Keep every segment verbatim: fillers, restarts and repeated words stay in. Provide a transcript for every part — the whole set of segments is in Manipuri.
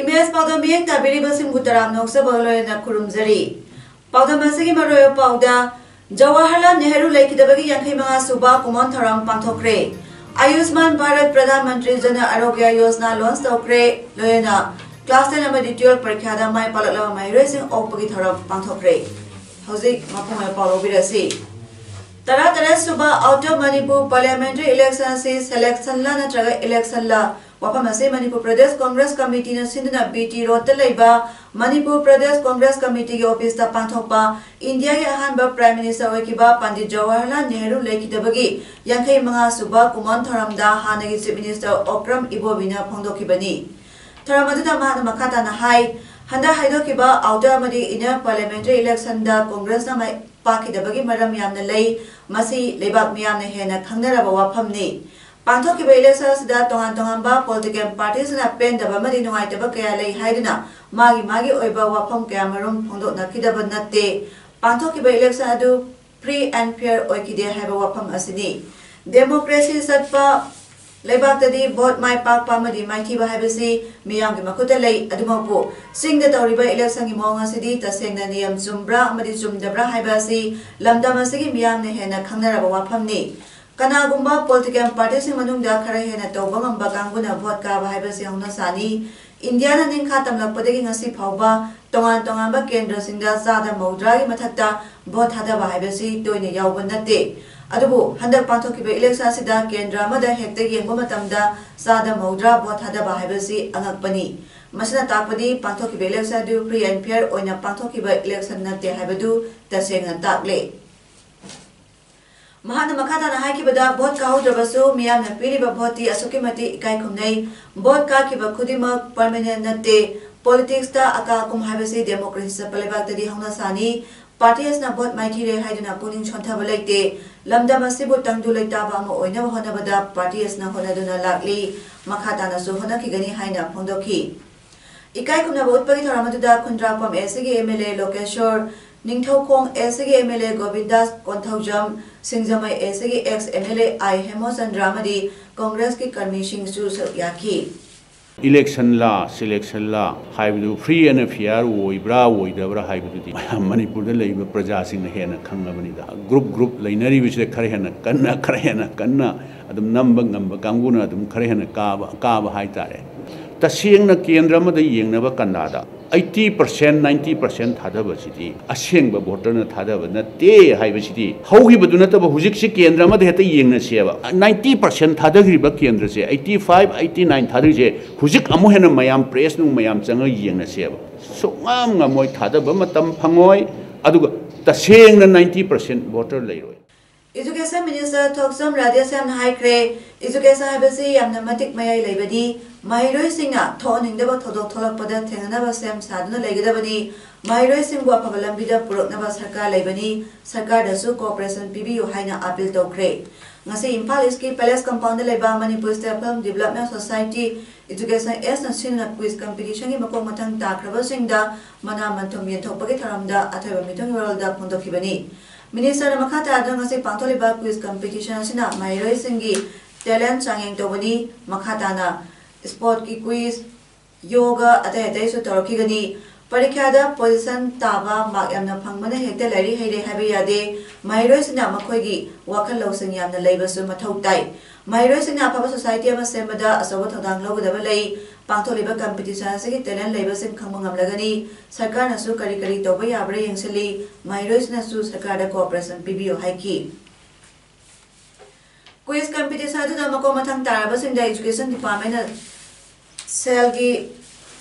ꯏꯃꯦꯖ ꯄꯥꯎꯗ ꯃꯤꯠꯌꯦꯡ ꯇꯥꯕꯤꯔꯤꯕꯁꯤꯡꯕꯨ ꯇꯔꯥꯝꯅ ꯑꯣꯛꯆꯕꯒ ꯂꯣꯏꯅꯅ ꯈꯨꯔꯨꯝꯖꯔꯤ꯫ ꯄꯥꯎꯗꯝ ꯑꯁꯤꯒꯤ ꯃꯔꯨꯑꯣꯏꯕ ꯄꯥꯎꯗ, ꯖꯋꯥꯍꯔꯂꯥꯜ ꯅꯦꯍꯔꯨ ꯂꯩꯈꯤꯗꯕꯒꯤ ꯌꯥꯡꯈꯩ ꯃꯉꯥ ꯁꯨꯕ ꯀꯨꯝꯑꯣꯟ ꯊꯧꯔꯝ ꯄꯥꯡꯊꯣꯛꯈ꯭ꯔꯦ꯫ ꯑꯌꯨꯁꯃꯥꯟ ꯚꯥꯔꯠ ꯄ꯭ꯔꯙꯥꯟ ꯃꯟꯇ꯭ꯔꯤ ꯖꯅ ꯑꯔꯣꯒ꯭ꯌ ꯌꯣꯖꯅꯥ ꯂꯣꯟꯆ ꯇꯧꯈ꯭ꯔꯦ꯫ ꯂꯣꯏꯅꯅ ꯀ꯭ꯂꯥꯁ ꯇꯦꯟ ꯑꯃꯗꯤ ꯇꯨꯌꯦꯜꯐ ꯄꯔꯤꯈ꯭ꯌꯥꯗ ꯃꯥꯏ ꯄꯥꯛꯂꯛꯂꯕ ꯃꯍꯩꯔꯣꯏꯁꯤꯡ ꯑꯣꯛꯄꯒꯤ ꯊꯧꯔꯝ ꯄꯥꯡꯊꯣꯛꯈ꯭ꯔꯦ꯫ ꯍꯧꯖꯤꯛ ꯃꯄꯨꯡ ꯑꯣꯏꯕ ꯄꯥꯎ ꯂꯧꯕꯤꯔꯁꯤ꯫ ꯇꯔꯥꯇꯔꯦꯠ ꯁꯨꯕ Outer Manipur Parliamentary Election ꯑꯁꯤ ꯁꯦꯂꯦꯛꯁꯟꯂ ꯅꯠꯇ꯭ꯔꯒ ꯏꯂꯦꯛꯁꯟꯂ? ꯋꯥꯐꯝ ꯑꯁꯤ ꯃꯅꯤꯄꯨꯔ ꯄ꯭ꯔꯗꯦꯁ ꯀꯣꯡꯒ꯭ꯔꯦꯁ ꯀꯃꯤꯇꯤꯅ ꯁꯤꯟꯗꯨꯅ ꯕꯤ ꯇꯤ ꯔꯣꯗꯇ ꯂꯩꯕ ꯃꯅꯤꯄꯨꯔ ꯄ꯭ꯔꯗꯦꯁ ꯀꯣꯡꯒ꯭ꯔꯦꯁ ꯀꯃꯤꯇꯤꯒꯤ ꯑꯣꯐꯤꯁꯇ ꯄꯥꯡꯊꯣꯛꯄ ꯏꯟꯗꯤꯌꯥꯒꯤ ꯑꯍꯥꯟꯕ ꯄ꯭ꯔꯥꯏꯝ ꯃꯤꯅꯤꯁꯇꯔ ꯑꯣꯏꯈꯤꯕ ꯄꯟꯗꯤꯠ ꯖꯋꯥꯍꯔꯂꯥꯜ ꯅꯦꯍꯔꯨ ꯂꯩꯈꯤꯗꯕꯒꯤ ꯌꯥꯡꯈꯩ ꯃꯉꯥ ꯁꯨꯕ ꯀꯨꯝꯑꯣꯟ ꯊꯧꯔꯝꯗ ꯍꯥꯟꯅꯒꯤ ꯆꯤꯐ ꯃꯤꯅꯤꯁꯇꯔ ꯑꯣꯀ꯭ꯔꯝ ꯏꯕꯣꯕꯤꯅ ꯐꯣꯡꯗꯣꯛꯈꯤꯕꯅꯤ꯫ ꯊꯧꯔꯝ ꯑꯗꯨꯗ ꯃꯍꯥꯛꯅ ꯃꯈꯥ ꯇꯥꯅ ꯍꯥꯏ, ꯍꯟꯗꯛ ꯍꯥꯏꯗꯣꯛꯈꯤꯕ ꯑꯥꯎꯇꯔ ꯑꯃꯗꯤ ꯏꯟꯅꯔ ꯄꯥꯔꯂꯤꯌꯥꯃꯦꯟꯇꯔꯤ ꯏꯂꯦꯛꯁꯟꯗ ꯀꯣꯡꯒ꯭ꯔꯦꯁꯅ ꯃꯥꯏ ꯄꯥꯛꯈꯤꯗꯕꯒꯤ ꯃꯔꯝ ꯌꯥꯝꯅ ꯂꯩ꯫ ꯃꯁꯤ ꯂꯩꯕꯥꯛ ꯃꯤꯌꯥꯝꯅ ꯍꯦꯟꯅ ꯈꯪꯅꯔꯕ ꯋꯥꯐꯝꯅꯤ꯫ ꯄꯥꯡꯊꯣꯛꯈꯤꯕ ꯏꯂꯦꯛꯁꯟ ꯑꯁꯤꯗ ꯇꯣꯉꯥꯟ ꯇꯣꯉꯥꯟꯕ ꯄꯣꯂꯤꯇꯤꯀꯦꯜ ꯄꯥꯔꯇꯤꯁꯤꯡꯅ ꯄꯦꯟꯗꯕ ꯑꯃꯗꯤ ꯅꯨꯡꯉꯥꯏꯇꯕ ꯀꯌꯥ ꯂꯩ ꯍꯥꯏꯗꯨꯅ ꯃꯥꯒꯤ ꯃꯥꯒꯤ ꯑꯣꯏꯕ ꯋꯥꯐꯝ ꯀꯌꯥꯃꯔꯨꯝ ꯐꯣꯡꯗꯣꯛꯅꯈꯤꯗꯕ ꯅꯠꯇꯦ꯫ ꯄꯥꯡꯊꯣꯛꯈꯤꯕ ꯏꯂꯦꯛꯁꯟ ꯑꯗꯨ ꯐ꯭ꯔꯤ ꯑꯦꯟ ꯐꯤꯌꯔ ꯑꯣꯏꯈꯤꯗꯦ ꯍꯥꯏꯕ ꯋꯥꯐꯝ ꯑꯁꯤꯅꯤ꯫ ꯗꯦꯃꯣꯀ꯭ꯔꯦꯁꯤ ꯆꯠꯄ ꯂꯩꯕꯥꯛꯇꯗꯤ ꯚꯣꯠ ꯃꯥꯏ ꯄꯥꯛꯄ ꯑꯃꯗꯤ ꯃꯥꯏꯊꯤꯕ ꯍꯥꯏꯕꯁꯤ ꯃꯤꯌꯥꯝꯒꯤ ꯃꯈꯨꯠꯇ ꯂꯩ꯫ ꯑꯗꯨꯃꯛꯄꯨ ꯆꯤꯡꯗ ꯇꯧꯔꯤꯕ ꯏꯂꯦꯛꯁꯟꯒꯤ ꯃꯑꯣꯡ ꯑꯁꯤꯗꯤ ꯇꯁꯦꯡꯅ ꯅꯤꯌꯝ ꯆꯨꯝꯕ꯭ꯔꯥ ꯑꯃꯗꯤ ꯆꯨꯝꯗꯕ꯭ꯔꯥ ꯍꯥꯏꯕ ꯑꯁꯤ ꯂꯝꯗꯝ ꯑꯁꯤꯒꯤ ꯃꯤꯌꯥꯝꯅ ꯍꯦꯟꯅ ꯈꯪꯅꯔꯕ ꯋꯥꯐꯝꯅꯤ꯫ ꯀꯅꯥꯒꯨꯝꯕ ꯄꯣꯂꯤꯇꯤꯀꯦꯜ ꯄꯥꯔꯇꯤꯁꯤꯡ ꯃꯅꯨꯡꯗ ꯈꯔ ꯍꯦꯟꯅ ꯇꯧꯕ ꯉꯝꯕ ꯀꯥꯡꯕꯨꯅ ꯚꯣꯠ ꯀꯥꯕ ꯍꯥꯏꯕꯁꯤ ꯍꯧꯅꯁꯥꯅꯤ꯫ ꯏꯟꯗꯤꯌꯥꯅ ꯅꯤꯡꯈꯥ ꯇꯝꯂꯛꯄꯗꯒꯤ ꯉꯁꯤ ꯐꯥꯎꯕ ꯇꯣꯉꯥꯟ ꯇꯣꯉꯥꯟꯕ ꯀꯦꯟꯗ꯭ꯔꯁꯤꯡꯗ ꯆꯥꯗ ꯃꯧꯗ꯭ꯔꯥꯒꯤ ꯃꯊꯛꯇ ꯚꯣꯠ ꯊꯥꯗꯕ ꯍꯥꯏꯕꯁꯤ ꯇꯣꯏꯅ ꯌꯥꯎꯕ ꯅꯠꯇꯦ꯫ ꯑꯗꯨꯕꯨ ꯍꯟꯗꯛ ꯄꯥꯡꯊꯣꯛꯈꯤꯕ ꯏꯂꯦꯛꯁꯟ ꯑꯁꯤꯗ ꯀꯦꯟꯗ꯭ꯔ ꯑꯃꯗ ꯍꯦꯛꯇ ꯌꯦꯡꯕ ꯃꯇꯝꯗ ꯆꯥꯗ ꯃꯧꯗ꯭ꯔꯥ ꯚꯣꯠ ꯊꯥꯗꯕ ꯍꯥꯏꯕꯁꯤ ꯑꯉꯛꯄꯅꯤ꯫ ꯃꯁꯤꯅ ꯇꯥꯛꯄꯗꯤ ꯄꯥꯡꯊꯣꯛꯈꯤꯕ ꯏꯂꯦꯛꯁꯟ ꯑꯗꯨ ꯐ꯭ꯔꯤ ꯑꯦꯟ ꯐꯤꯌꯔ ꯑꯣꯏꯅ ꯄꯥꯡꯊꯣꯛꯈꯤꯕ ꯏꯂꯦꯛꯁꯟ ꯅꯠꯇꯦ ꯍꯥꯏꯕꯗꯨ ꯇꯁꯦꯡꯅ ꯇꯥꯛꯂꯦ꯫ ꯃꯍꯥꯛꯅ ꯃꯈꯥ ꯇꯥꯅ ꯍꯥꯏꯈꯤꯕꯗ, ꯚꯣꯠ ꯀꯥꯍꯧꯗ꯭ꯔꯕꯁꯨ ꯃꯤꯌꯥꯝꯅ ꯄꯤꯔꯤꯕ ꯚꯣꯠꯇꯤ ꯑꯁꯨꯛꯀꯤ ꯃꯇꯤꯛ ꯏꯀꯥꯏ ꯈꯨꯝꯅꯩ꯫ ꯚꯣꯠ ꯀꯥꯈꯤꯕ ꯈꯨꯗꯤꯡꯃꯛ ꯄꯔꯃꯦꯅꯦꯟ ꯅꯠꯇꯦ꯫ ꯄꯣꯂꯤꯇꯤꯛꯁꯇ ꯑꯀꯥ ꯑꯀꯨꯝ ꯍꯥꯏꯕꯁꯤ ꯗꯦꯃꯣꯀ꯭ꯔꯦꯁꯤ ꯆꯠꯄ ꯂꯩꯕꯥꯛꯇꯗꯤ ꯍꯧꯅ ꯁꯥꯅꯤ꯫ ꯄꯥꯔꯇꯤ ꯑꯁꯤꯅ ꯚꯣꯠ ꯃꯥꯏꯊꯤꯔꯦ ꯍꯥꯏꯗꯨꯅ ꯄꯨꯛꯅꯤꯡ ꯁꯣꯟꯊꯕ ꯂꯩꯇꯦ꯫ ꯂꯝꯗꯝ ꯑꯁꯤꯕꯨ ꯇꯪꯗꯨ ꯂꯩꯇꯥꯕ ꯑꯃ ꯑꯣꯏꯅꯕ ꯍꯣꯠꯅꯕꯗ ꯄꯥꯔꯇꯤ ꯑꯁꯤꯅ ꯍꯣꯠꯅꯗꯨꯅ ꯂꯥꯛꯂꯤ꯫ ꯃꯈꯥ ꯇꯥꯅꯁꯨ ꯍꯣꯠꯅꯈꯤꯒꯅꯤ ꯍꯥꯏꯅ ꯐꯣꯡꯗꯣꯛꯈꯤ꯫ ꯏꯀꯥꯏ ꯈꯨꯝꯅꯕ ꯎꯠꯄꯒꯤ ꯊꯧꯔꯝ ꯑꯗꯨꯗ ꯈꯨꯟꯗ꯭ꯔꯥꯛꯄꯝ ꯑꯦꯁꯤꯒꯤ M L A Lokeshwar, Ningthoukhong ꯑꯦꯁꯤꯒꯤ M L A Govindas Konthoujam, Singjamei ꯑꯦꯁꯤꯒꯤ ex M L A I Hemochandra ꯑꯃꯗꯤ ꯀꯣꯡꯒ꯭ꯔꯦꯁꯀꯤ ꯀꯔꯃꯤꯁꯤꯡꯁꯨ ꯁꯔꯨꯛ ꯌꯥꯈꯤ꯫ Election ꯂꯥ, selection ꯂꯥ ꯍꯥꯏꯕꯗꯨ free and fair ꯑꯣꯏꯕ꯭ꯔꯥ ꯑꯣꯏꯗꯕ꯭ꯔꯥ ꯍꯥꯏꯕꯗꯨꯗꯤ ꯃꯌꯥꯝ ꯃꯅꯤꯄꯨꯔꯗ ꯂꯩꯔꯤꯕ ꯄ꯭ꯔꯖꯥꯁꯤꯡꯅ ꯍꯦꯟꯅ ꯈꯪꯉꯕꯅꯤꯗ꯫ Group group ꯂꯩꯅꯔꯤꯕꯁꯤꯗ ꯈꯔ ꯍꯦꯟꯅ ꯀꯟꯅ, ꯈꯔ ꯍꯦꯟꯅ ꯀꯟꯅ ꯑꯗꯨꯝ ꯅꯝꯕ ꯉꯝꯕ ꯀꯥꯡꯕꯨꯅ ꯑꯗꯨꯝ ꯈꯔ ꯍꯦꯟꯅ ꯀꯥꯕ, ꯀꯥꯕ ꯍꯥꯏꯇꯥꯔꯦ꯫ ꯇꯁꯦꯡꯅ ꯀꯦꯟꯗ꯭ꯔ ꯑꯃꯗ ꯌꯦꯡꯅꯕ ꯀꯥꯟꯗ eighty percent, ninety percent ꯊꯥꯗꯕꯁꯤꯗꯤ ꯑꯁꯦꯡꯕ voter ꯅ ꯊꯥꯗꯕ ꯅꯠꯇꯦ ꯍꯥꯏꯕꯁꯤꯗꯤ ꯍꯧꯈꯤꯕꯗꯨ ꯅꯠꯇꯕ ꯍꯧꯖꯤꯛꯁꯤ ꯀꯦꯟꯗ꯭ꯔ ꯑꯃꯗ ꯍꯦꯛꯇ ꯌꯦꯡꯅꯁꯦꯕ꯫ Ninety percent ꯊꯥꯗꯈ꯭ꯔꯤꯕ ꯀꯦꯟꯗ꯭ꯔꯁꯦ, eighty five, eighty nine ꯊꯥꯗꯔꯤꯁꯦ ꯍꯧꯖꯤꯛ ꯑꯃꯨꯛ ꯍꯦꯟꯅ ꯃꯌꯥꯝ press ꯅꯨꯡ ꯃꯌꯥꯝ ꯆꯪꯉꯒ ꯌꯦꯡꯅꯁꯦꯕ꯫ ꯁꯨꯡꯉꯝ ꯉꯝꯃꯣꯏ, ꯊꯥꯗꯕ ꯃꯇꯝ ꯐꯪꯉꯣꯏ, ꯑꯗꯨꯒ ꯇꯁꯦꯡꯅ ninety percent voter ꯂꯩꯔꯣꯏ꯫ Education Minister ꯊꯣꯛꯆꯣꯝ ꯔꯥꯙꯦꯁ꯭ꯌꯥꯝꯅ ꯍꯥꯏꯈ꯭ꯔꯦ, education ꯍꯥꯏꯕꯁꯤ ꯌꯥꯝꯅ ꯃꯇꯤꯛ ꯃꯌꯥꯏ ꯂꯩꯕꯅꯤ꯫ ꯃꯍꯩꯔꯣꯏꯁꯤꯡꯅ ꯊꯣꯛꯍꯟꯅꯤꯡꯗꯕ ꯊꯧꯗꯣꯛ ꯊꯣꯛꯂꯛꯄꯗ ꯊꯦꯡꯅꯅꯕ ꯁꯦꯝ ꯁꯥꯗꯨꯅ ꯂꯩꯒꯗꯕꯅꯤ꯫ ꯃꯍꯩꯔꯣꯏꯁꯤꯡꯕꯨ ꯑꯐꯕ ꯂꯝꯕꯤꯗ ꯄꯨꯔꯛꯅꯕ ꯁꯔꯀꯥꯔ ꯂꯩꯕꯅꯤ꯫ ꯁꯔꯀꯥꯔꯗꯁꯨ cooperation ꯄꯤꯕꯤꯌꯨ ꯍꯥꯏꯅ appeal ꯇꯧꯈ꯭ꯔꯦ꯫ ꯉꯁꯤ ꯏꯝꯐꯥꯜ ꯏꯁꯀꯤ Palace Compound ꯗ ꯂꯩꯕ Manipur State Film Development Society Education Aid ꯅ ꯁꯤꯟꯗꯨꯅ quiz competition ꯒꯤ ꯃꯀꯣꯛ ꯃꯊꯪ ꯇꯥꯈ꯭ꯔꯕꯁꯤꯡꯗ ꯃꯅꯥ ꯃꯟꯊꯨꯝ ꯌꯦꯟꯊꯣꯛꯄꯒꯤ ꯊꯧꯔꯝꯗ ꯑꯊꯣꯏꯕ ꯃꯤꯊꯨꯡꯒꯤ ꯋꯥꯔꯣꯜꯗ ꯐꯣꯡꯗꯣꯛꯈꯤꯕꯅꯤ꯫ Minister ꯅ ꯃꯈꯥ ꯇꯥꯗꯨꯅ ꯉꯁꯤ ꯄꯥꯡꯊꯣꯛꯂꯤꯕ quiz competition ꯑꯁꯤꯅ ꯃꯍꯩꯔꯣꯏꯁꯤꯡꯒꯤ talent ꯆꯥꯡꯌꯦꯡ ꯇꯧꯕꯅꯤ꯫ ꯃꯈꯥ ꯇꯥꯅ sport ꯀꯤ quiz, ꯌꯣꯒ, ꯑꯇꯩ ꯑꯇꯩꯁꯨ ꯇꯧꯔꯛꯈꯤꯒꯅꯤ꯫ ꯄꯔꯤꯈ꯭ꯌꯥꯗ position ꯇꯥꯕ, mark ꯌꯥꯝꯅ ꯐꯪꯕꯅ ꯍꯦꯛꯇ ꯂꯥꯏꯔꯤꯛ ꯍꯩꯔꯦ ꯍꯥꯏꯕ ꯌꯥꯗꯦ꯫ ꯃꯍꯩꯔꯣꯏꯁꯤꯡꯅ ꯃꯈꯣꯏꯒꯤ ꯋꯥꯈꯜ ꯂꯧꯁꯤꯡ ꯌꯥꯝꯅ ꯂꯩꯕꯁꯨ ꯃꯊꯧ ꯇꯥꯏ꯫ ꯃꯍꯩꯔꯣꯏꯁꯤꯡꯅ ꯑꯐꯕ society ꯑꯃ ꯁꯦꯝꯕꯗ ꯑꯆꯧꯕ ꯊꯧꯗꯥꯡ ꯂꯧꯒꯗꯕ ꯂꯩ꯫ ꯄꯥꯡꯊꯣꯛꯂꯤꯕ competition ꯑꯁꯤꯒꯤ talent ꯂꯩꯕꯁꯤꯡ ꯈꯪꯕ ꯉꯝꯂꯒꯅꯤ꯫ ꯁꯔꯀꯥꯔꯅꯁꯨ ꯀꯔꯤ ꯀꯔꯤ ꯇꯧꯕ ꯌꯥꯕ꯭ꯔꯥ ꯌꯦꯡꯁꯤꯜꯂꯤ꯫ ꯃꯍꯩꯔꯣꯏꯁꯤꯡꯅꯁꯨ ꯁꯔꯀꯥꯔꯗ cooperation ꯄꯤꯕꯤꯌꯨ ꯍꯥꯏꯈꯤ꯫ Quiz competition ꯑꯗꯨꯗ ꯃꯀꯣꯛ ꯃꯊꯪ ꯇꯥꯔꯕꯁꯤꯡꯗ Education Department ꯅ ꯁꯦꯜꯒꯤ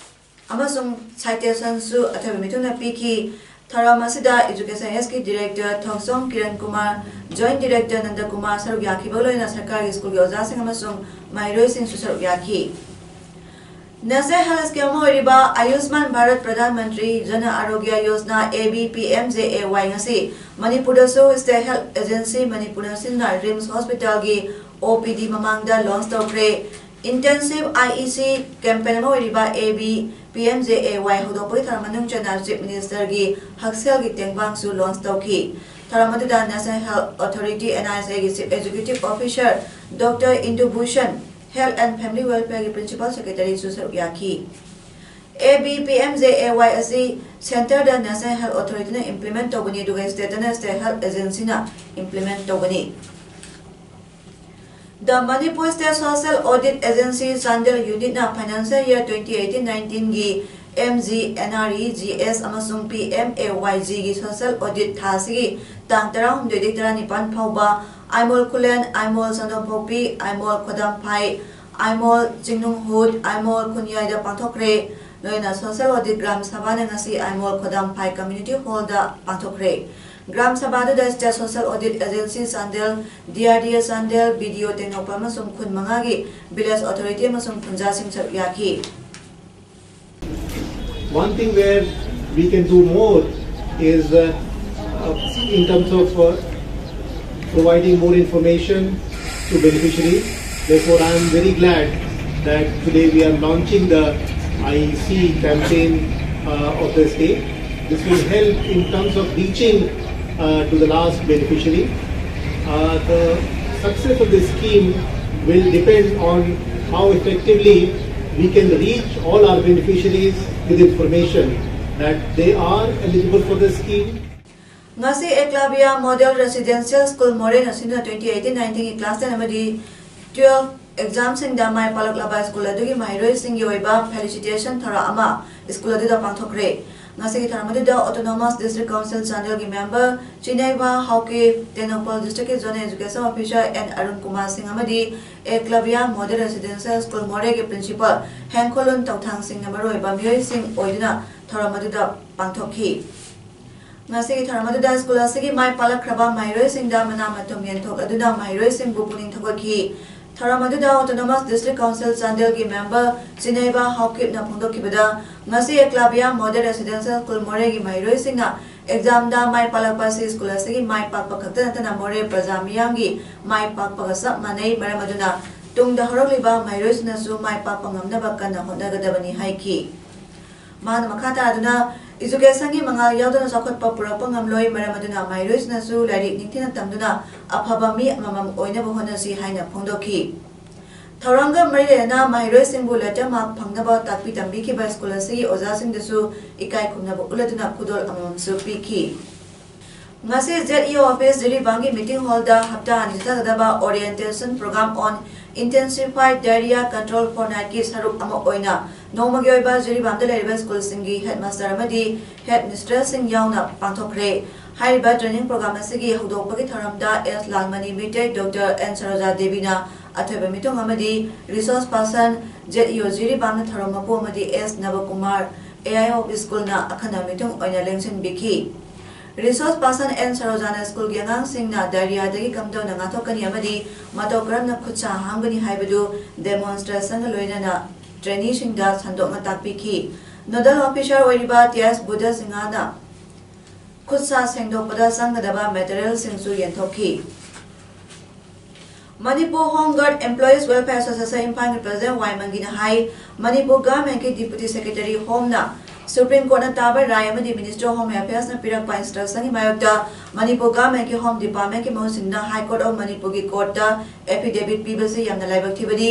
ꯑꯃꯁꯨꯡ citations ꯁꯨ ꯑꯊꯣꯏꯕ ꯃꯤꯊꯨꯡꯅ ꯄꯤꯈꯤ꯫ ꯊꯧꯔꯝ ꯑꯁꯤꯗ Education Aid ꯀꯤ director Thongchom Kiran Kumar, joint director Nanda Kumar ꯁꯔꯨꯛ ꯌꯥꯈꯤꯕꯒ ꯂꯣꯏꯅꯅ ꯁꯔꯀꯥꯔꯒꯤ ꯁ꯭ꯀꯨꯜꯒꯤ ꯑꯣꯖꯥꯁꯤꯡ ꯑꯃꯁꯨꯡ ꯃꯍꯩꯔꯣꯏꯁꯤꯡꯁꯨ ꯁꯔꯨꯛ ꯌꯥꯈꯤ꯫ National Health Scheme ꯑꯃ ꯑꯣꯏꯔꯤꯕ ꯑꯌꯨꯁꯃꯥꯟ Bharat Pradhan Mantri ꯖꯅ Aarogya Yojana, A B P M J A Y, ꯉꯁꯤ ꯃꯅꯤꯄꯨꯔꯗꯁꯨ State Health Agency ꯃꯅꯤꯄꯨꯔꯅ ꯁꯤꯟꯗꯨꯅ ꯔꯤꯝꯁ ꯍꯣꯁꯄꯤꯇꯥꯜꯒꯤ O P D ꯃꯃꯥꯡꯗ ꯂꯣꯟꯆ ꯇꯧꯈ꯭ꯔꯦ꯫ Intensive I E C campaign ꯑꯃ ꯑꯣꯏꯔꯤꯕ A B P M J A Y ꯍꯧꯗꯣꯛꯄꯒꯤ ꯊꯧꯔꯝ ꯃꯅꯨꯡ ꯆꯟꯅ ꯆꯤꯐ ꯃꯤꯅꯤꯁꯇꯔꯒꯤ ꯍꯛꯁꯦꯜꯒꯤ ꯇꯦꯡꯕꯥꯡꯁꯨ ꯂꯣꯟꯆ ꯇꯧꯈꯤ꯫ ꯊꯧꯔꯝ ꯑꯗꯨꯗ National Health Authority, N H A ꯒꯤ chief executive officer doctor Indu Bhushan, Health and Family Welfare ꯒꯤ ꯄ꯭ꯔꯤꯟꯁꯤꯄꯥꯜ ꯁꯦꯀ꯭ꯔꯦꯇꯔꯤꯁꯨ ꯁꯔꯨꯛ ꯌꯥꯈꯤ꯫ A B P M J A Y ꯑꯁꯤ ꯁꯦꯟꯇꯔꯗ National Health Authority ꯅ implement ꯇꯧꯒꯅꯤ, ꯑꯗꯨꯒ ꯁ꯭ꯇꯦꯠꯇꯅ State Health Agency ꯅ implement ꯇꯧꯒꯅꯤ꯫ The Manipur State Social Audit Agency Chandel Unit ꯅ financial year twenty eighteen nineteen ꯒꯤ M G N R E G S ꯑꯃꯁꯨꯡ P M A Y G ꯒꯤ social audit ꯊꯥ ꯑꯁꯤꯒꯤ ꯇꯥꯡ ꯇꯔꯥꯍꯨꯝꯗꯣꯏꯗꯒꯤ ꯇꯔꯥꯅꯤꯄꯥꯟ ꯐꯥꯎꯕ ꯑꯥꯏꯃꯣꯜ ꯈꯨꯂꯦꯟ, ꯑꯥꯏꯃꯣꯜ ꯁꯟꯗꯣꯝꯄꯣꯛꯄꯤ, ꯑꯥꯏꯃꯣꯜ ꯈꯣꯗꯥꯝꯐꯥꯏ, ꯑꯥꯏꯃꯣꯜ ꯆꯤꯡꯅꯨꯡꯍꯨꯠ, ꯑꯥꯏꯃꯣꯜ ꯈꯨꯟꯌꯥꯏꯗ ꯄꯥꯡꯊꯣꯛꯈ꯭ꯔꯦ꯫ ꯂꯣꯏꯅ social audit ꯒ꯭ꯔꯥꯝ ꯁꯚꯥꯅ ꯉꯁꯤ ꯑꯥꯏꯃꯣꯜ ꯈꯣꯗꯥꯝꯐꯥꯏ community hall ꯗ ꯄꯥꯡꯊꯣꯛꯈ꯭ꯔꯦ꯫ ꯒ꯭ꯔꯥꯝ ꯁꯚꯥꯗꯨꯗ State Social Audit Agency Chandel, D R D A Chandel, B D O Tengnoupal ꯑꯃꯁꯨꯡ ꯈꯨꯟ ꯃꯉꯥꯒꯤ village authority ꯑꯃꯁꯨꯡ ꯈꯨꯟꯖꯥꯁꯤꯡ ꯁꯔꯨꯛ ꯌꯥꯈꯤ꯫ One thing where we can do more is uh, uh, in terms of uh, providing more information to beneficiaries. Therefore, I am very glad that today we are launching the I E C campaign uh, of the state. This will help in terms of reaching uh, to the last beneficiary. Uh, the success of this scheme will depend on how effectively we can reach all our beneficiaries with information that they are eligible for the scheme. ꯉꯁꯤ ꯑꯦꯀꯂꯕ꯭ꯌ ꯃꯣꯗꯦꯜ ꯔꯦꯁꯤꯗꯦꯟꯁꯤꯌꯦꯜ ꯁ꯭ꯀꯨꯜ ꯃꯣꯔꯦꯅ ꯁꯤꯟꯗꯨꯅ twenty eighteen nineteen ꯒꯤ class ten ꯑꯃꯗꯤ twelve exam ꯁꯤꯡꯗ ꯃꯥꯏ ꯄꯥꯛꯂꯛꯂꯕ ꯁ꯭ꯀꯨꯜ ꯑꯗꯨꯒꯤ ꯃꯍꯩꯔꯣꯏꯁꯤꯡꯒꯤ ꯑꯣꯏꯕ felicitation ꯊꯧꯔꯝ ꯑꯃ ꯁ꯭ꯀꯨꯜ ꯑꯗꯨꯗ ꯄꯥꯡꯊꯣꯛꯈ꯭ꯔꯦ꯫ ꯉꯁꯤꯒꯤ ꯊꯧꯔꯝ ꯑꯗꯨꯗ Autonomous District Council ꯆꯥꯟꯗꯦꯜꯒꯤ member ꯆꯤꯅꯩꯕ ꯍꯥꯎꯀꯤꯞ, ꯇꯦꯡꯅꯧꯄꯜ district ꯀꯤ zonal education officer N Arun Kumar ꯁꯤꯡ ꯑꯃꯗꯤ ꯑꯦꯀꯂꯕ꯭ꯌ ꯃꯣꯗꯦꯜ ꯔꯦꯁꯤꯗꯦꯟꯁꯤꯌꯦꯜ ꯁ꯭ꯀꯨꯜ ꯃꯣꯔꯦꯒꯤ ꯄ꯭ꯔꯤꯟꯁꯤꯄꯥꯜ ꯍꯦꯟꯈꯣꯂꯨꯟ ꯇꯧꯊꯥꯡ ꯁꯤꯡꯅ ꯃꯔꯨꯑꯣꯏꯕ ꯃꯤꯑꯣꯏꯁꯤꯡ ꯑꯣꯏꯗꯨꯅ ꯊꯧꯔꯝ ꯑꯗꯨꯗ ꯄꯥꯡꯊꯣꯛꯈꯤ꯫ ꯉꯁꯤꯒꯤ ꯊꯧꯔꯝ ꯑꯗꯨꯗ ꯁ꯭ꯀꯨꯜ ꯑꯁꯤꯒꯤ ꯃꯥꯏ ꯄꯥꯛꯂꯛꯈ꯭ꯔꯕ ꯃꯍꯩꯔꯣꯏꯁꯤꯡꯗ ꯃꯅꯥ ꯃꯊꯨꯝ ꯌꯦꯟꯊꯣꯛꯂꯗꯨꯅ ꯃꯍꯩꯔꯣꯏꯁꯤꯡꯕꯨ ꯄꯨꯛꯅꯤꯡ ꯊꯧꯒꯠꯈꯤ꯫ ꯊꯧꯔꯝ ꯑꯗꯨꯗ Autonomous District Council ꯆꯥꯟꯗꯦꯜꯒꯤ member ꯆꯤꯅꯩꯕ ꯍꯥꯎꯀꯤꯞꯅ ꯐꯣꯡꯗꯣꯛꯈꯤꯕꯗ, ꯉꯁꯤ ꯑꯦꯀꯂꯥꯕꯤꯌꯥ Model Residential School ꯃꯣꯔꯦꯒꯤ ꯃꯍꯩꯔꯣꯏꯁꯤꯡꯅ examꯗ ꯃꯥꯏ ꯄꯥꯛꯂꯛꯄ ꯑꯁꯤ ꯁ꯭ꯀꯨꯜ ꯑꯁꯤꯒꯤ ꯃꯥꯏ ꯄꯥꯛꯄ ꯈꯛꯇ ꯅꯠꯇꯅ ꯃꯣꯔꯦ ꯄ꯭ꯔꯖꯥ ꯃꯤꯌꯥꯝꯒꯤ ꯃꯥꯏ ꯄꯥꯛꯄꯒ ꯆꯞ ꯃꯥꯟꯅꯩ꯫ ꯃꯔꯝ ꯑꯗꯨꯅ ꯇꯨꯡꯗ ꯍꯧꯔꯛꯂꯤꯕ ꯃꯍꯩꯔꯣꯏꯁꯤꯡꯅꯁꯨ ꯃꯥꯏ ꯄꯥꯛꯄ ꯉꯝꯅꯕ ꯀꯟꯅ ꯍꯣꯠꯅꯒꯗꯕꯅꯤ ꯍꯥꯏꯈꯤ꯫ ꯃꯍꯥꯛꯅ ꯃꯈꯥ ꯇꯥꯗꯨꯅ, educationꯒꯤ ꯃꯉꯥꯜ ꯌꯥꯎꯗꯅ ꯆꯥꯎꯈꯠꯄ ꯄꯨꯔꯛꯄ ꯉꯝꯂꯣꯏ, ꯃꯔꯝ ꯑꯗꯨꯅ ꯃꯍꯩꯔꯣꯏꯁꯤꯡꯅꯁꯨ ꯂꯥꯏꯔꯤꯛ ꯅꯤꯡꯊꯤꯅ ꯇꯝꯗꯨꯅ ꯑꯐꯕ ꯃꯤ ꯑꯃꯃꯝ ꯑꯣꯏꯅꯕ ꯍꯣꯠꯅꯁꯤ ꯍꯥꯏꯅ ꯐꯣꯡꯗꯣꯛꯈꯤ꯫ ꯊꯧꯔꯝꯒ ꯃꯔꯤ ꯂꯩꯅꯅ ꯃꯍꯩꯔꯣꯏꯁꯤꯡꯕꯨ letter mark ꯐꯪꯅꯕ ꯇꯥꯛꯄꯤ ꯇꯝꯕꯤꯈꯤꯕ ꯁ꯭ꯀꯨꯜ ꯑꯁꯤꯒꯤ ꯑꯣꯖꯥꯁꯤꯡꯗꯁꯨ ꯏꯀꯥꯏ ꯈꯨꯝꯅꯕ ꯎꯠꯂꯗꯨꯅ ꯈꯨꯗꯣꯜ ꯑꯃꯃꯝꯁꯨ ꯄꯤꯈꯤ꯫ ꯉꯁꯤ ZEO office ꯖꯤꯔꯤꯕꯥꯝꯒꯤ meeting hallꯗ ꯍꯞꯇꯥ ꯑꯅꯤ ꯆꯠꯊꯒꯗꯕ orientation program on intensified diarrhea control fortnightꯀꯤ ꯁꯔꯨꯛ ꯑꯃ ꯑꯣꯏꯅ ꯅꯣꯡꯃꯒꯤ ꯑꯣꯏꯕ ꯖꯤꯔꯤꯕꯥꯝꯗ ꯂꯩꯔꯤꯕ ꯁ꯭ꯀꯨꯜꯁꯤꯡꯒꯤ headmaster ꯑꯃꯗꯤ headmistressꯁꯤꯡ ꯌꯥꯎꯅ ꯄꯥꯡꯊꯣꯛꯈ꯭ꯔꯦ꯫ ꯍꯥꯏꯔꯤꯕ training program ꯑꯁꯤꯒꯤ ꯍꯧꯗꯣꯛꯄꯒꯤ ꯊꯧꯔꯝꯗ ꯑꯦꯁ ꯂꯥꯜꯃꯅꯤ ꯃꯩꯇꯩ, ꯗꯣꯛꯇꯔ ꯑꯦꯟ ꯁꯔꯣꯖꯥ ꯗꯦꯕꯤꯅ ꯑꯊꯣꯏꯕ ꯃꯤꯇꯨꯡ ꯑꯃꯗꯤ resource person, ZEO ꯖꯤꯔꯤꯕꯥꯝꯅ ꯊꯧꯔꯝ ꯃꯄꯨ ꯑꯃꯗꯤ ꯑꯦꯁ ꯅꯕꯀꯨꯃꯥꯔ, AIO of Schoolꯅ ꯑꯈꯟꯅꯕ ꯃꯤꯇꯨꯡ ꯑꯣꯏꯅ ꯂꯦꯡꯁꯤꯟꯕꯤꯈꯤ꯫ Resource person ꯑꯦꯟ ꯁꯔꯣꯖꯥꯅ ꯁ꯭ꯀꯨꯜꯒꯤ ꯑꯉꯥꯡꯁꯤꯡꯅ diarrheaꯗꯒꯤ ꯀꯝꯗꯧꯅ ꯉꯥꯛꯊꯣꯛꯀꯅꯤ ꯑꯃꯗꯤ ꯃꯇꯧ ꯀꯔꯝꯅ ꯈꯨꯠ ꯁꯥ ꯍꯥꯝꯒꯅꯤ ꯍꯥꯏꯕꯗꯨ demonstrationꯒ ꯂꯣꯏꯅꯅ traineeꯁꯤꯡꯗ ꯁꯟꯗꯣꯛꯅ ꯇꯥꯛꯄꯤꯈꯤ꯫ Nodal officer ꯑꯣꯏꯔꯤꯕ ꯇꯤ ꯑꯦꯁ ꯕꯨꯙ ꯁꯤꯡꯍꯅ ꯈꯨꯠ ꯁꯥ ꯁꯦꯡꯗꯣꯛꯄꯗ ꯆꯪꯒꯗꯕ materialꯁꯤꯡꯁꯨ ꯌꯦꯟꯊꯣꯛꯈꯤ꯫ Manipur Home Guard Employees Welfare Association ꯏꯝꯐꯥꯜꯒꯤ president ꯋꯥꯏ ꯃꯪꯒꯤꯅ ꯍꯥꯏ, ꯃꯅꯤꯄꯨꯔ governmentꯀꯤ deputy secretary homeꯅ Supreme Courtꯅ ꯇꯥꯕ ꯔꯥꯏ ꯑꯃꯗꯤ Ministry of Home Affairsꯅ ꯄꯤꯔꯛꯄ instructionꯒꯤ ꯃꯥꯌꯣꯛꯇ ꯃꯅꯤꯄꯨꯔ governmentꯀꯤ home departmentꯀꯤ ꯃꯍꯨꯠ ꯁꯤꯟꯗꯨꯅ High Court of ꯃꯅꯤꯄꯨꯔꯒꯤ courtꯇ affidavit ꯄꯤꯕꯁꯤ ꯌꯥꯝꯅ ꯂꯥꯏꯕꯛ ꯊꯤꯕꯅꯤ꯫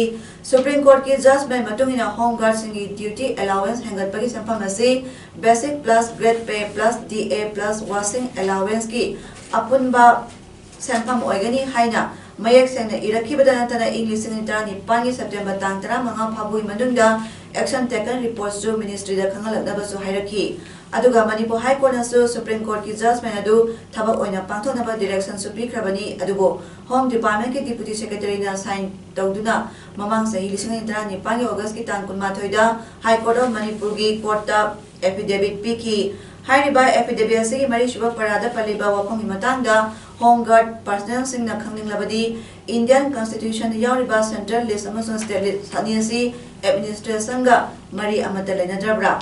Supreme Courtꯀꯤ judgment ꯃꯇꯨꯡ ꯏꯟꯅ home guardꯁꯤꯡꯒꯤ duty allowance ꯍꯦꯟꯒꯠꯄꯒꯤ ꯁꯦꯟꯐꯝ ꯑꯁꯤ basic plus grade pay plus D A plus washing allowanceꯀꯤ ꯑꯄꯨꯟꯕ ꯁꯦꯟꯐꯝ ꯑꯣꯏꯒꯅꯤ ꯍꯥꯏꯅ ꯃꯌꯦꯛ ꯁꯦꯡꯅ ꯏꯔꯛꯈꯤꯕꯗ ꯅꯠꯇꯅ, ꯏꯪ ꯂꯤꯁꯤꯡ ꯑꯅꯤ ꯇꯔꯥꯅꯤꯄꯥꯟꯒꯤ September ꯇꯥꯡ ꯇꯔꯥꯃꯉꯥ ꯐꯥꯎꯕꯒꯤ ꯃꯅꯨꯡꯗ action taken reportꯁꯨ ministryꯗ ꯈꯪꯍꯜꯂꯛꯅꯕꯁꯨ ꯍꯥꯏꯔꯛꯈꯤ꯫ ꯑꯗꯨꯒ ꯃꯅꯤꯄꯨꯔ High Courtꯅꯁꯨ Supreme Courtꯀꯤ judgment ꯑꯗꯨ ꯊꯕꯛ ꯑꯣꯏꯅ ꯄꯥꯡꯊꯣꯛꯅꯕ directionꯁꯨ ꯄꯤꯈ꯭ꯔꯕꯅꯤ꯫ ꯑꯗꯨꯕꯨ Home Departmentꯀꯤ deputy secretaryꯅ sign ꯇꯧꯗꯨꯅ ꯃꯃꯥꯡ ꯆꯍꯤ ꯂꯤꯁꯤꯡ ꯑꯅꯤ ꯇꯔꯥꯅꯤꯄꯥꯟꯒꯤ Augustꯀꯤ ꯇꯥꯡ ꯀꯨꯟꯃꯥꯊꯣꯏꯗ High Court of ꯃꯅꯤꯄꯨꯔꯒꯤ courtꯇ affidavit ꯄꯤꯈꯤ꯫ ꯍꯥꯏꯔꯤꯕ affidavit ꯑꯁꯤꯒꯤ ꯃꯔꯤꯁꯨꯕ paraꯗ ꯄꯜꯂꯤꯕ ꯋꯥꯐꯝꯒꯤ ꯃꯇꯥꯡꯗ Home Guard personnelꯁꯤꯡꯅ ꯈꯪꯅꯤꯡꯂꯕꯗꯤ, Indian Constitutionꯗ ꯌꯥꯎꯔꯤꯕ Central List ꯑꯃꯁꯨꯡ State List ꯑꯅꯤ ꯑꯁꯤ administrationꯒ ꯃꯔꯤ ꯑꯃꯠꯇ ꯂꯩꯅꯗ꯭ꯔꯕ꯭ꯔꯥ?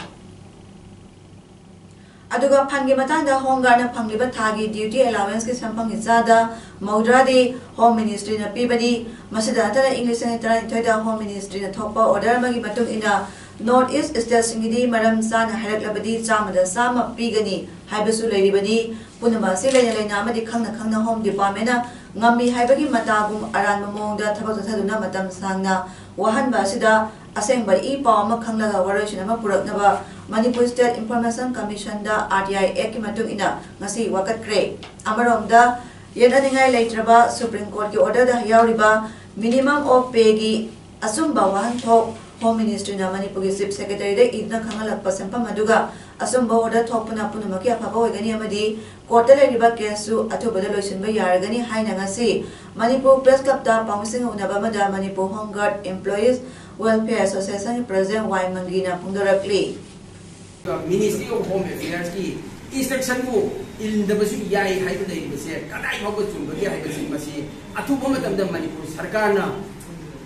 ꯑꯗꯨꯒ ꯐꯟꯒꯤ ꯃꯇꯥꯡꯗ, Home Guardꯅ ꯐꯪꯂꯤꯕ ꯊꯥꯒꯤ duty allowanceꯀꯤ ꯁꯦꯟꯐꯝꯒꯤ ꯆꯥꯗ ꯃꯧꯗ꯭ꯔꯥꯗꯤ Home Ministryꯅ ꯄꯤꯕꯅꯤ꯫ ꯃꯁꯤꯗ ꯅꯠꯇꯅ, ꯏꯪ ꯂꯤꯁꯤꯡ ꯑꯅꯤ ꯇꯔꯥꯅꯤꯊꯣꯏꯗ Home Ministryꯅ ꯊꯣꯛꯄ order ꯑꯃꯒꯤ ꯃꯇꯨꯡ ꯏꯟꯅ, North East stateꯁꯤꯡꯒꯤꯗꯤ ꯃꯔꯝ ꯆꯥꯅ ꯍꯥꯏꯔꯛꯂꯕꯗꯤ ꯆꯥꯝꯃꯗ ꯆꯥꯝꯃ ꯄꯤꯒꯅꯤ ꯍꯥꯏꯕꯁꯨ ꯂꯩꯔꯤꯕꯅꯤ꯫ ꯄꯨꯝꯅꯃꯛ ꯑꯁꯤ ꯂꯩꯅ ꯂꯩꯅ ꯑꯃꯗꯤ ꯈꯪꯅ ꯈꯪꯅ Home Departmentꯅ ꯉꯝꯃꯤ ꯍꯥꯏꯕꯒꯤ ꯃꯇꯥꯒꯨꯝ ꯑꯔꯥꯟꯕ ꯃꯑꯣꯡꯗ ꯊꯕꯛ ꯆꯠꯊꯗꯨꯅ ꯃꯇꯝ ꯁꯥꯡꯅ ꯋꯥꯍꯟꯕ ꯑꯁꯤꯗ ꯑꯁꯦꯡꯕ ꯏ ꯄꯥꯎ ꯑꯃ ꯈꯪꯂꯒ ꯋꯥꯔꯣꯏꯁꯤꯟ ꯑꯃ ꯄꯨꯔꯛꯅꯕ Manipur State Information Commissionꯗ RTI Actꯀꯤ ꯃꯇꯨꯡ ꯏꯟꯅ ꯉꯁꯤ ꯋꯥꯀꯠꯈ꯭ꯔꯦ꯫ ꯑꯃꯔꯣꯝꯗ, ꯌꯦꯠꯅꯅꯤꯡꯉꯥꯏ ꯂꯩꯇ꯭ꯔꯕ Supreme Courtꯀꯤ orderꯗ ꯌꯥꯎꯔꯤꯕ minimum of payꯒꯤ ꯑꯆꯨꯝꯕ ꯋꯥꯍꯟꯊꯣꯛ Home Ministryꯅ ꯃꯅꯤꯄꯨꯔꯒꯤ Chief Secretaryꯗ ꯏꯗꯨꯅ ꯈꯪꯍꯜꯂꯛꯄ ꯁꯦꯟꯐꯝ ꯑꯗꯨꯒ ꯑꯆꯨꯝꯕ order ꯊꯣꯛꯄꯅ ꯄꯨꯝꯅꯃꯛꯀꯤ ꯑꯐꯕ ꯑꯣꯏꯒꯅꯤ ꯑꯃꯗꯤ courtꯇ ꯂꯩꯔꯤꯕ caseꯁꯨ ꯑꯊꯨꯕꯗ ꯂꯣꯏꯁꯤꯟꯕ ꯌꯥꯔꯒꯅꯤ ꯍꯥꯏꯅ ꯉꯁꯤ ꯃꯅꯤꯄꯨꯔ Press Clubꯇ ꯄꯥꯎꯃꯤꯁꯤꯡꯒ ꯎꯅꯕ ꯑꯃꯗ Manipur Home Guard Employees Welfare Associationꯒꯤ President Y ꯃꯪꯒꯤꯅ ꯐꯣꯡꯗꯣꯔꯛꯂꯤ꯫ Ministry of Home Affairsꯀꯤ instructionꯕꯨ ꯏꯟꯗꯕꯁꯨ ꯌꯥꯏ ꯍꯥꯏꯕ ꯂꯩꯔꯤꯕꯁꯦ ꯀꯗꯥꯏ ꯐꯥꯎꯕ ꯆꯨꯝꯕꯒꯦ ꯍꯥꯏꯕꯁꯤ, ꯃꯁꯤ ꯑꯊꯨꯕ ꯃꯇꯝꯗ ꯃꯅꯤꯄꯨꯔ ꯁꯔꯀꯥꯔꯅ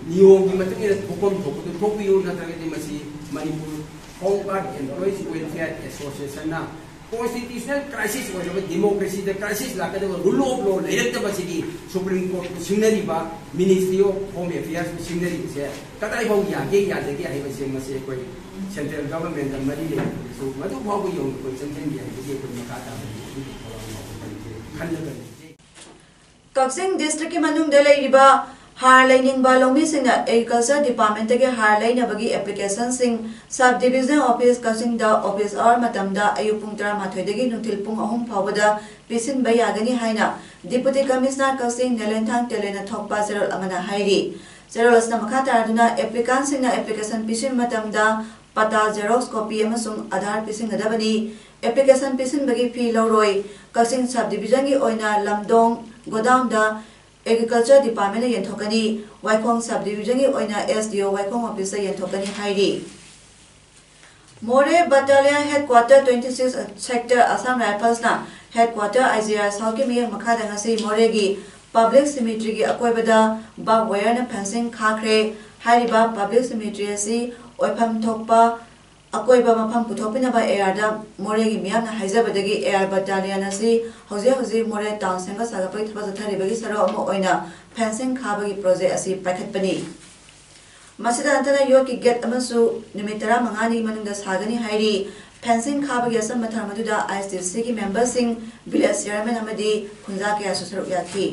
ꯅꯤꯌꯣꯝꯒꯤ ꯃꯇꯨꯡ ꯏꯟꯅ ꯊꯣꯛꯐꯝ ꯊꯣꯛꯄꯗꯨ ꯊꯣꯛꯄꯤꯌꯨ, ꯅꯠꯇ꯭ꯔꯒꯗꯤ ꯃꯁꯤ Manipur Home Guard Employees Welfare Associationꯅ constitutional crisis ꯑꯣꯏꯔꯕ, democracyꯗ crisis ꯂꯥꯛꯀꯗꯕ, rule of law ꯂꯩꯔꯛꯇꯕꯁꯤꯒꯤ Supreme Courtꯄꯨ ꯁꯤꯡꯅꯔꯤꯕ, Ministry of Home Affairsꯄꯨ ꯁꯤꯡꯅꯔꯤꯕꯁꯦ ꯀꯗꯥꯏꯐꯥꯎ ꯌꯥꯒꯦ ꯌꯥꯗꯒꯦ ꯍꯥꯏꯕꯁꯦ, ꯃꯁꯤ ꯑꯩꯈꯣꯏ central governmentꯗ ꯃꯔꯤ ꯂꯩꯅꯕꯗꯁꯨ ꯃꯗꯨ ꯐꯥꯎꯕ ꯌꯧꯅ ꯑꯩꯈꯣꯏ ꯆꯪꯁꯤꯟꯒꯦ ꯍꯥꯏꯕꯒꯤ ꯑꯩꯈꯣꯏ ꯃꯈꯥ ꯇꯥꯕ ꯑꯗꯨꯒꯤ ꯊꯧꯔꯥꯡ ꯌꯥꯎꯒꯗꯕꯅꯤ ꯈꯜꯂꯒ ꯂꯩꯖꯩ꯫ ꯀꯛꯆꯤꯡ districtꯀꯤ ꯃꯅꯨꯡꯗ ꯂꯩꯔꯤꯕ ꯍꯥꯔ ꯂꯩꯅꯤꯡꯕ ꯂꯧꯃꯤꯁꯤꯡꯅ Agriculture Departmentꯇꯒꯤ ꯍꯥꯔ ꯂꯩꯅꯕꯒꯤ applicationꯁꯤꯡ Sub Division Office ꯀꯛꯆꯤꯡꯗ office hour ꯃꯇꯝꯗ ꯑꯌꯨꯛ ꯄꯨꯡ ꯇꯔꯥꯃꯥꯊꯣꯏꯗꯒꯤ ꯅꯨꯡꯊꯤꯜ ꯄꯨꯡ ꯑꯍꯨꯝ ꯐꯥꯎꯕꯗ ꯄꯤꯁꯤꯟꯕ ꯌꯥꯒꯅꯤ ꯍꯥꯏꯅ Deputy Commissioner ꯀꯛꯆꯤꯡ ꯅꯦꯂꯦꯟꯊꯥꯡ ꯇꯦꯂꯦꯟꯅ ꯊꯣꯛꯄ ꯆꯦꯔꯣꯜ ꯑꯃꯅ ꯍꯥꯏꯔꯤ꯫ ꯆꯦꯔꯣꯜ ꯑꯁꯤꯅ ꯃꯈꯥ ꯇꯥꯔꯗꯨꯅ, applicantꯁꯤꯡꯅ application ꯄꯤꯁꯤꯟꯕ ꯃꯇꯝꯗ ꯄꯇꯥ xerox copy ꯑꯃꯁꯨꯡ ꯑꯥꯙꯥꯔ ꯄꯤꯁꯤꯟꯒꯗꯕꯅꯤ꯫ Application ꯄꯤꯁꯤꯟꯕꯒꯤ fee ꯂꯧꯔꯣꯏ꯫ ꯀꯛꯆꯤꯡ Sub Divisionꯒꯤ ꯑꯣꯏꯅ ꯂꯝꯗꯣꯡ godownꯗ Agriculture Departmentꯅ ꯌꯦꯟꯊꯣꯛꯀꯅꯤ꯫ ꯋꯥꯏꯈꯣꯡ Sub Divisionꯒꯤ ꯑꯣꯏꯅ SDO ꯋꯥꯏꯈꯣꯡ officeꯇ ꯌꯦꯟꯊꯣꯛꯀꯅꯤ ꯍꯥꯏꯔꯤ꯫ Moreh Battalion Headquarter twenty six Sector Assam Riflesꯅ Headquarter I G R Southꯀꯤ ꯃꯤꯠꯌꯦꯡ ꯃꯈꯥꯗ ꯉꯁꯤ ꯃꯣꯔꯦꯒꯤ public cemeteryꯒꯤ ꯑꯀꯣꯏꯕꯗ barbed wireꯅ fencing ꯈꯥꯈ꯭ꯔꯦ꯫ ꯍꯥꯏꯔꯤꯕ public cemetery ꯑꯁꯤ ꯑꯣꯏꯐꯝ ꯊꯣꯛꯄ ꯑꯀꯣꯏꯕ ꯃꯐꯝ ꯄꯨꯊꯣꯛꯄꯤꯅꯕ ARꯗ ꯃꯣꯔꯦꯒꯤ ꯃꯤꯌꯥꯝꯅ ꯍꯥꯏꯖꯕꯗꯒꯤ AR battalion ꯑꯁꯤ ꯍꯧꯖꯤꯛ ꯍꯧꯖꯤꯛ ꯃꯣꯔꯦ town ꯁꯦꯝꯒꯠ ꯁꯥꯒꯠꯄꯒꯤ ꯊꯕꯛ ꯆꯠꯊꯔꯤꯕꯒꯤ ꯁꯔꯨꯛ ꯑꯃ ꯑꯣꯏꯅ fencing ꯈꯥꯕꯒꯤ project ꯑꯁꯤ ꯄꯥꯏꯈꯠꯄꯅꯤ꯫ ꯃꯁꯤꯗ ꯅꯠꯇꯅ ꯌꯣꯠꯀꯤ gate ꯑꯃꯁꯨ ꯅꯨꯃꯤꯠ ꯇꯔꯥꯃꯉꯥꯅꯤ ꯃꯅꯨꯡꯗ ꯁꯥꯒꯅꯤ ꯍꯥꯏꯔꯤ꯫ Fencing ꯈꯥꯕꯒꯤ ꯑꯆꯝꯕ ꯊꯧꯔꯝ ꯑꯗꯨꯗ ISTCꯒꯤ memberꯁꯤꯡ, village chairman ꯑꯃꯗꯤ ꯈꯨꯟꯖꯥ ꯀꯌꯥꯁꯨ ꯁꯔꯨꯛ ꯌꯥꯈꯤ꯫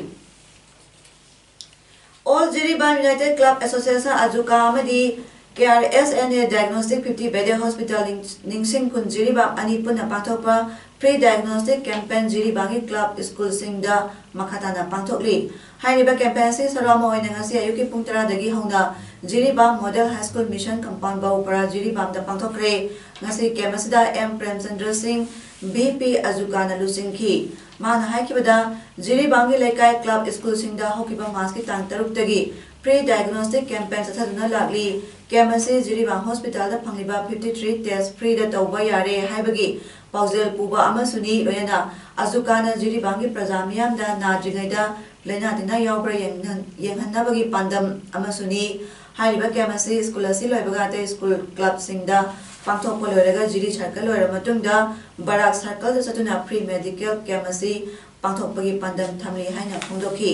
All Jiribam United Club Association, ꯑꯖꯨꯀꯥ ꯑꯃꯗꯤ KRSNA Diagnostic fifty bedded hospital ꯅꯤꯡ-, ꯅꯤꯡꯁꯤꯡ ꯈꯨꯟ ꯖꯤꯔꯤꯕꯥꯝ ꯑꯅꯤ ꯄꯨꯟꯅ ꯄꯥꯡꯊꯣꯛꯄ free diagnostic campaign ꯖꯤꯔꯤꯕꯥꯝꯒꯤ club, schoolꯁꯤꯡꯗ ꯃꯈꯥ ꯇꯥꯅ ꯄꯥꯡꯊꯣꯛꯂꯤ꯫ ꯍꯥꯏꯔꯤꯕ campaignꯁꯤ ꯁꯔꯨꯛ ꯑꯃ ꯑꯣꯏꯅ ꯉꯁꯤ ꯑꯌꯨꯛꯀꯤ ꯄꯨꯡ ꯇꯔꯥꯗꯒꯤ ꯍꯧꯅ Jiribam Model High School Mission Compound ꯕꯧꯄꯔꯥ ꯖꯤꯔꯤꯕꯥꯝꯗ ꯄꯥꯡꯊꯣꯛꯈ꯭ꯔꯦ꯫ ꯉꯁꯤ camp ꯑꯁꯤꯗ M ꯄ꯭ꯔꯦꯝꯆꯟꯗ꯭ꯔ ꯁꯤꯡ, VP ꯑꯖꯨꯀꯥꯅ ꯂꯨꯆꯤꯡꯈꯤ꯫ ꯃꯍꯥꯛꯅ ꯍꯥꯏꯈꯤꯕꯗ, ꯖꯤꯔꯤꯕꯥꯝꯒꯤ ꯂꯩꯀꯥꯏ club, schoolꯁꯤꯡꯗ ꯍꯧꯈꯤꯕ Marchꯀꯤ ꯇꯥꯡ ꯇꯔꯨꯛꯇꯒꯤ free diagnostic campaign ꯆꯠꯊꯗꯨꯅ ꯂꯥꯛꯂꯤ꯫ Camp ꯑꯁꯤ ꯖꯤꯔꯤꯕꯥꯝ hospitalꯗ ꯐꯪꯂꯤꯕ fifty three test freeꯗ ꯇꯧꯕ ꯌꯥꯔꯦ ꯍꯥꯏꯕꯒꯤ ꯄꯥꯎꯖꯦꯜ ꯄꯨꯕ ꯑꯃꯁꯨꯅꯤ, ꯂꯣꯏꯅꯅ ꯑꯖꯨꯀꯥꯅ ꯖꯤꯔꯤꯕꯥꯝꯒꯤ ꯄ꯭ꯔꯖꯥ ꯃꯤꯌꯥꯝꯗ ꯅꯥꯗ꯭ꯔꯤꯉꯩꯗ ꯂꯥꯏꯅꯥ ꯇꯤꯟꯅꯥ ꯌꯥꯎꯕ꯭ꯔꯥ ꯌꯦꯡꯍꯟ-, ꯌꯦꯡꯍꯟꯅꯕꯒꯤ ꯄꯥꯟꯗꯝ ꯑꯃꯁꯨꯅꯤ꯫ ꯍꯥꯏꯔꯤꯕ camp ꯑꯁꯤ school ꯑꯁꯤ ꯂꯣꯏꯕꯒ ꯑꯇꯩ school clubꯁꯤꯡꯗ ꯄꯥꯡꯊꯣꯛꯄ ꯂꯣꯏꯔꯒ ꯖꯤꯔꯤ circle ꯂꯣꯏꯔꯕ ꯃꯇꯨꯡꯗ ꯕꯔꯥꯛ circleꯗ ꯆꯠꯇꯨꯅ free medical camp ꯑꯁꯤ ꯄꯥꯡꯊꯣꯛꯄꯒꯤ ꯄꯥꯟꯗꯝ ꯊꯝꯂꯤ ꯍꯥꯏꯅ ꯐꯣꯡꯗꯣꯛꯈꯤ꯫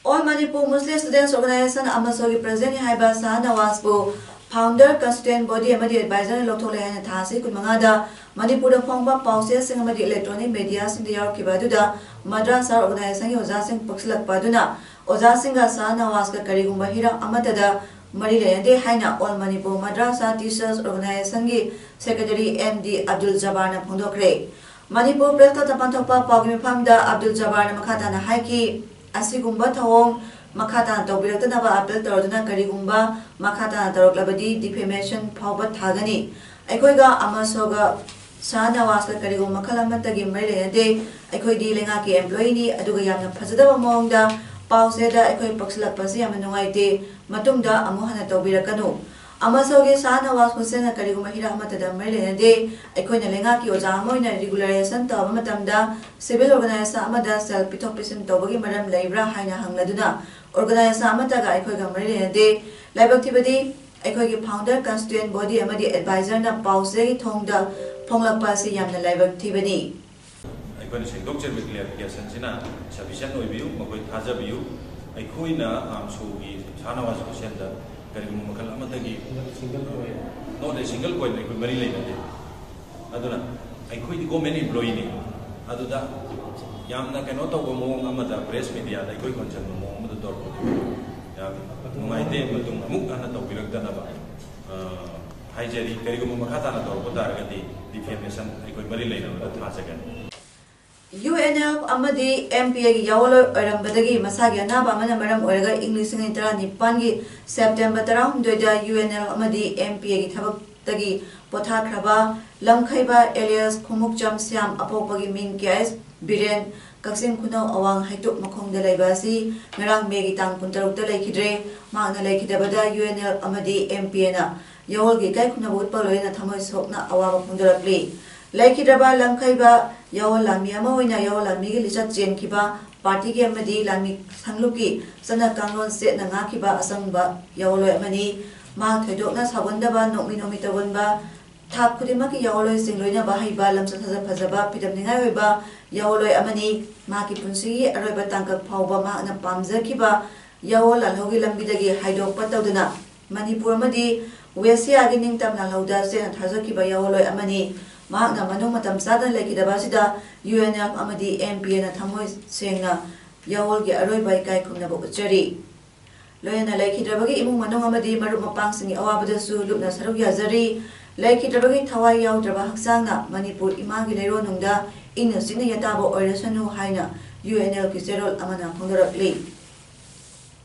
All Manipur Muslim Students Organisation, ꯑꯃꯁꯣꯒꯤ presidentꯅꯤ ꯍꯥꯏꯕ ꯁꯥꯍ ꯅꯋꯥꯖꯄꯨ founder, constituent body ꯑꯃꯗꯤ advisorꯅ ꯂꯧꯊꯣꯛꯂꯦ ꯍꯥꯏꯅ ꯊꯥ ꯑꯁꯤ ꯀꯨꯟꯃꯉꯥꯗ ꯃꯅꯤꯄꯨꯔꯗ ꯐꯣꯡꯕ ꯄꯥꯎꯆꯦꯁꯤꯡ ꯑꯃꯗꯤ electronic mediaꯁꯤꯡꯗ ꯌꯥꯎꯔꯛꯈꯤꯕ ꯑꯗꯨꯗ ꯃꯗ꯭ꯔꯥꯁꯥ organisationꯒꯤ ꯑꯣꯖꯥꯁꯤꯡ ꯄꯛꯁꯤꯜꯂꯛꯄ ꯑꯗꯨꯅ ꯑꯣꯖꯥꯁꯤꯡꯒ ꯁꯥꯍ ꯅꯋꯥꯖꯀ ꯀꯔꯤꯒꯨꯝꯕ ꯍꯤꯔꯝ ꯑꯃꯠꯇꯗ ꯃꯔꯤ ꯂꯩꯅꯗꯦ ꯍꯥꯏꯅ All Manipur Madrasa Teachers Organisationꯒꯤ secretary M D Abdul ꯖꯕꯥꯔꯅ ꯐꯣꯡꯗꯣꯛꯈ꯭ꯔꯦ꯫ Manipur Press Clubꯇ ꯄꯥꯡꯊꯣꯛꯄ ꯄꯥꯎꯒꯤ ꯃꯤꯐꯝꯗ ꯑꯕꯗꯨꯜ ꯖꯕꯥꯔꯅ ꯃꯈꯥ ꯇꯥꯅ ꯍꯥꯏꯈꯤ, ꯑꯁꯤꯒꯨꯝꯕ ꯊꯧꯑꯣꯡ ꯃꯈꯥ ꯇꯥꯅ ꯇꯧꯕꯤꯔꯛꯇꯅꯕ appeal ꯇꯧꯔꯗꯨꯅ ꯀꯔꯤꯒꯨꯝꯕ ꯃꯈꯥ ꯇꯥꯅ ꯇꯧꯔꯛꯂꯕꯗꯤ defamation ꯐꯥꯎꯕ ꯊꯥꯒꯅꯤ꯫ ꯑꯩꯈꯣꯏꯒ ꯑꯃꯁꯣꯒ ꯁꯥꯍ ꯅꯋꯥꯖꯀ ꯀꯔꯤꯒꯨꯝꯕ ꯃꯈꯜ ꯑꯃꯠꯇꯒꯤ ꯃꯔꯤ ꯂꯩꯅꯗꯦ꯫ ꯑꯩꯈꯣꯏꯗꯤ ꯂꯩꯉꯥꯛꯀꯤ employeeꯅꯤ, ꯑꯗꯨꯒ ꯌꯥꯝꯅ ꯐꯖꯗꯕ ꯃꯑꯣꯡꯗ ꯄꯥꯎꯆꯦꯗ ꯑꯩꯈꯣꯏ ꯄꯛꯁꯤꯜꯂꯛꯄꯁꯤ ꯌꯥꯝꯅ ꯅꯨꯡꯉꯥꯏꯇꯦ꯫ ꯃꯇꯨꯡꯗ ꯑꯃꯨꯛ ꯍꯟꯅ ꯇꯧꯕꯤꯔꯛꯀꯅꯨ꯫ ꯑꯃꯁꯣꯒꯤ ꯁꯥꯍꯅꯋꯥꯖ ꯍꯨꯁꯦꯟꯅ ꯀꯔꯤꯒꯨꯝꯕ ꯍꯤꯔꯝ ꯑꯃꯠꯇꯗ ꯃꯔꯤ ꯂꯩꯅꯗꯦ꯫ ꯑꯩꯈꯣꯏꯅ ꯂꯩꯉꯥꯛꯀꯤ ꯑꯣꯖꯥ ꯑꯃ ꯑꯣꯏꯅ ꯔꯤꯒꯨꯂꯔꯥꯏꯖꯦꯁꯟ ꯇꯧꯕ ꯃꯇꯝꯗ ꯁꯤꯚꯤꯜ ꯑꯣꯔꯒꯅꯥꯏꯖꯦꯁꯟ ꯑꯃꯗ ꯁꯦꯜ ꯄꯤꯊꯣꯛ ꯄꯤꯁꯤꯟ ꯇꯧꯕꯒꯤ ꯃꯔꯝ ꯂꯩꯕ꯭ꯔꯥ ꯍꯥꯏꯅ ꯍꯪꯂꯗꯨꯅ, ꯑꯣꯔꯒꯅꯥꯏꯖꯦꯁꯟ ꯑꯃꯠꯇꯒ ꯑꯩꯈꯣꯏꯒ ꯃꯔꯤ ꯂꯩꯅꯗꯦ꯫ ꯂꯥꯏꯕꯛ ꯊꯤꯕꯗꯤ, ꯑꯩꯈꯣꯏꯒꯤ ꯐꯥꯎꯟꯗꯔ, ꯀꯟꯁꯇꯤꯇ꯭ꯌꯨꯌꯦꯟ ꯕꯣꯗꯤ ꯑꯃꯗꯤ ꯑꯦꯗꯚꯥꯏꯖꯔꯅ ꯄꯥꯎ ꯆꯦꯒꯤ ꯊꯣꯡꯗ ꯐꯣꯡꯂꯛꯄ ꯑꯁꯤ ꯌꯥꯝꯅ ꯂꯥꯏꯕꯛ ꯊꯤꯕꯅꯤ꯫ ꯑꯩꯈꯣꯏꯅ ꯁꯦꯡꯗꯣꯛꯆꯔꯤꯕ ꯀ꯭ꯂꯦꯔꯤꯐꯤꯀꯦꯁꯟꯁꯤꯅ ꯁꯐꯤꯁꯦꯟ ꯑꯣꯏꯕꯤꯌꯨ, ꯃꯈꯣꯏ ꯊꯥꯖꯕꯤꯌꯨ꯫ ꯑꯩꯈꯣꯏꯅ ꯑꯥꯝꯁꯨꯒꯤ ꯁꯥꯍꯅꯋꯥꯖ ꯍꯨꯁꯦꯟꯗ ꯀꯔꯤꯒꯨꯝꯕ ꯃꯈꯜ ꯑꯃꯠꯇꯒꯤ, single coin. Not a single coin ꯑꯩꯈꯣꯏ ꯃꯔꯤ ꯂꯩꯅꯗꯦ꯫ ꯑꯗꯨꯅ ꯑꯩꯈꯣꯏꯗꯤ ꯒꯣꯔꯃꯦꯟ ꯏꯝꯄ꯭ꯂꯣꯌꯤꯅꯤ꯫ ꯑꯗꯨꯗ ꯌꯥꯝꯅ ꯀꯩꯅꯣ ꯇꯧꯕ ꯃꯑꯣꯡ ꯑꯃꯗ ꯄ꯭ꯔꯦꯁ ꯃꯦꯗꯤꯌꯥꯗ ꯑꯩꯈꯣꯏ ꯀꯣꯟꯁꯤꯟꯕ ꯃꯑꯣꯡ ꯑꯃꯗ ꯇꯧꯔꯛꯄꯗꯨ ꯌꯥꯝ ꯅꯨꯡꯉꯥꯏꯇꯦ꯫ ꯃꯇꯨꯡ ꯑꯃꯨꯛ ꯍꯟꯅ ꯇꯧꯕꯤꯔꯛꯇꯅꯕ, ꯑ, ꯍꯥꯏꯖꯔꯤ꯫ ꯀꯔꯤꯒꯨꯝꯕ ꯃꯈꯥ ꯇꯥꯅ ꯇꯧꯔꯛꯄ ꯇꯥꯔꯒꯗꯤ ꯗꯤꯐꯦꯃꯦꯁꯟ ꯑꯩꯈꯣꯏ ꯃꯔꯤ ꯂꯩꯅꯕꯗ ꯊꯥꯖꯒꯅꯤ꯫ ꯌꯨ ꯑꯦꯟ ꯑꯦꯜ ꯑꯃꯗꯤ ꯑꯦꯝ ꯄꯤ ꯑꯦꯒꯤ ꯌꯥꯑꯣꯟꯂꯣꯏ ꯑꯣꯏꯔꯝꯕꯗꯒꯤ ꯃꯁꯥꯒꯤ ꯑꯅꯥꯕ ꯑꯃꯅ ꯃꯔꯝ ꯑꯣꯏꯔꯒ ꯏꯪ ꯂꯤꯁꯤꯡ ꯑꯅꯤ ꯇꯔꯥꯅꯤꯄꯥꯟꯒꯤ ꯁꯦꯞꯇꯦꯝꯕꯔ ꯇꯔꯥꯍꯨꯝꯗꯣꯏꯗ ꯌꯨ ꯑꯦꯟ ꯑꯦꯜ ꯑꯃꯗꯤ ꯑꯦꯝ ꯄꯤ ꯑꯦꯒꯤ ꯊꯕꯛꯇꯒꯤ ꯄꯣꯊꯥꯈ꯭ꯔꯕ ꯂꯝꯈꯩꯕ ꯑꯦꯂꯤꯌꯥꯁ ꯈꯣꯡꯎꯞꯆꯝ ꯁ꯭ꯌꯥꯝ, ꯑꯄꯣꯛꯄꯒꯤ ꯃꯤꯡ ꯀꯦ ꯑꯦꯁ ꯕꯤꯔꯦꯟ, ꯀꯛꯆꯤꯡ ꯈꯨꯅꯧ ꯑꯋꯥꯡ ꯍꯩꯇꯨꯞ ꯃꯈꯣꯡꯗ ꯂꯩꯕ ꯑꯁꯤ ꯉꯔꯥꯡ ꯃꯦꯒꯤ ꯇꯥꯡ ꯀꯨꯟꯇꯔꯨꯛꯇ ꯂꯩꯈꯤꯗ꯭ꯔꯦ꯫ ꯃꯍꯥꯛꯅ ꯂꯩꯈꯤꯗꯕꯗ ꯌꯨ ꯑꯦꯟ ꯑꯦꯜ ꯑꯃꯗꯤ ꯑꯦꯝ ꯄꯤ ꯑꯦꯅ ꯌꯥꯑꯣꯜꯒꯤ ꯏꯀꯥꯏ ꯈꯨꯝꯅꯕ ꯎꯠꯄ ꯂꯣꯏꯅꯅ ꯊꯃꯣꯏ ꯁꯣꯛꯅ ꯑꯋꯥꯕ ꯐꯣꯡꯗꯣꯔꯛꯂꯤ꯫ ꯂꯩꯈꯤꯗ꯭ꯔꯕ ꯂꯝꯈꯩꯕ ꯌꯥꯑꯣꯜ ꯂꯥꯟꯃꯤ ꯑꯃ ꯑꯣꯏꯅ ꯌꯥꯑꯣꯜ ꯂꯥꯟꯃꯤꯒꯤ ꯂꯤꯆꯠ ꯆꯦꯟꯈꯤꯕ, ꯄꯥꯔꯇꯤꯒꯤ ꯑꯃꯗꯤ ꯂꯥꯟꯃꯤ ꯁꯪꯂꯨꯞꯀꯤ ꯆꯠꯅ ꯀꯥꯡꯂꯣꯟ ꯆꯦꯠꯅ ꯉꯥꯛꯈꯤꯕ ꯑꯆꯝꯕ ꯌꯥꯑꯣꯜꯂꯣꯏ ꯑꯃꯅꯤ꯫ ꯃꯍꯥꯛ ꯊꯣꯏꯗꯣꯛꯅ ꯁꯥꯎꯒꯟꯗꯕ, ꯅꯣꯛꯃꯤ ꯅꯣꯛꯃꯤ ꯇꯧꯒꯟꯕ, ꯊꯥꯛ ꯈꯨꯗꯤꯡꯃꯛꯀꯤ ꯌꯥꯑꯣꯜꯂꯣꯏꯁꯤꯡ ꯂꯣꯏꯅꯕ ꯍꯩꯕ, ꯂꯝꯆꯠ ꯁꯥꯖꯠ ꯐꯖꯕ, ꯐꯤꯗꯝꯅꯤꯡꯉꯥꯏ ꯑꯣꯏꯕ ꯌꯥꯑꯣꯜꯂꯣꯏ ꯑꯃꯅꯤ꯫ ꯃꯍꯥꯛꯀꯤ ꯄꯨꯟꯁꯤꯒꯤ ꯑꯔꯣꯏꯕ ꯇꯥꯡꯀꯛ ꯐꯥꯎꯕ ꯃꯍꯥꯛꯅ ꯄꯥꯝꯖꯈꯤꯕ ꯌꯥꯑꯣꯜ ꯂꯥꯜꯍꯧꯒꯤ ꯂꯝꯕꯤꯗꯒꯤ ꯍꯥꯏꯗꯣꯛꯄ ꯇꯧꯗꯅ ꯃꯅꯤꯄꯨꯔ ꯑꯃꯗꯤ ꯋꯦꯁꯤꯌꯥꯒꯤ ꯅꯤꯡꯇꯝ ꯂꯥꯜꯍꯧꯗ ꯆꯦꯠꯅ ꯊꯥꯖꯈꯤꯕ ꯌꯥꯑꯣꯜꯂꯣꯏ ꯑꯃꯅꯤ꯫ ꯃꯍꯥꯛꯅ ꯃꯅꯨꯡ ꯃꯇꯝ ꯆꯥꯗꯅ ꯂꯩꯈꯤꯗꯕ ꯑꯁꯤꯗ ꯌꯨ ꯑꯦꯟ ꯑꯦꯜ ꯑꯃꯗꯤ ꯑꯦꯝ ꯄꯤ ꯑꯦꯅ ꯊꯃꯣꯏ ꯁꯦꯡꯅ ꯌꯥꯑꯣꯜꯒꯤ ꯑꯔꯣꯏꯕ ꯏꯀꯥꯏ ꯈꯨꯝꯅꯕ ꯎꯠꯆꯔꯤ꯫ ꯂꯣꯏꯅꯅ ꯂꯩꯈꯤꯗ꯭ꯔꯕꯒꯤ ꯏꯃꯨꯡ ꯃꯅꯨꯡ ꯑꯃꯗꯤ ꯃꯔꯨꯞ ꯃꯄꯥꯡꯁꯤꯡꯒꯤ ꯑꯋꯥꯕꯗꯁꯨ ꯂꯨꯞꯅ ꯁꯔꯨꯛ ꯌꯥꯖꯔꯤ꯫ ꯂꯩꯈꯤꯗ꯭ꯔꯕꯒꯤ ꯊꯋꯥꯏ ꯌꯥꯎꯗ꯭ꯔꯕ ꯍꯛꯆꯥꯡꯅ ꯃꯅꯤꯄꯨꯔ ꯏꯃꯥꯒꯤ ꯂꯩꯔꯣꯟꯅꯨꯡꯗ ꯏꯪꯅ ꯆꯤꯛꯅ ꯌꯦꯇꯥꯕ ꯑꯣꯏꯔꯁꯅꯨ ꯍꯥꯏꯅ ꯌꯨ ꯑꯦꯟ ꯑꯦꯜꯒꯤ ꯆꯦꯔꯣꯜ ꯑꯃꯅ ꯐꯣꯡꯗꯣꯔꯛꯂꯤ꯫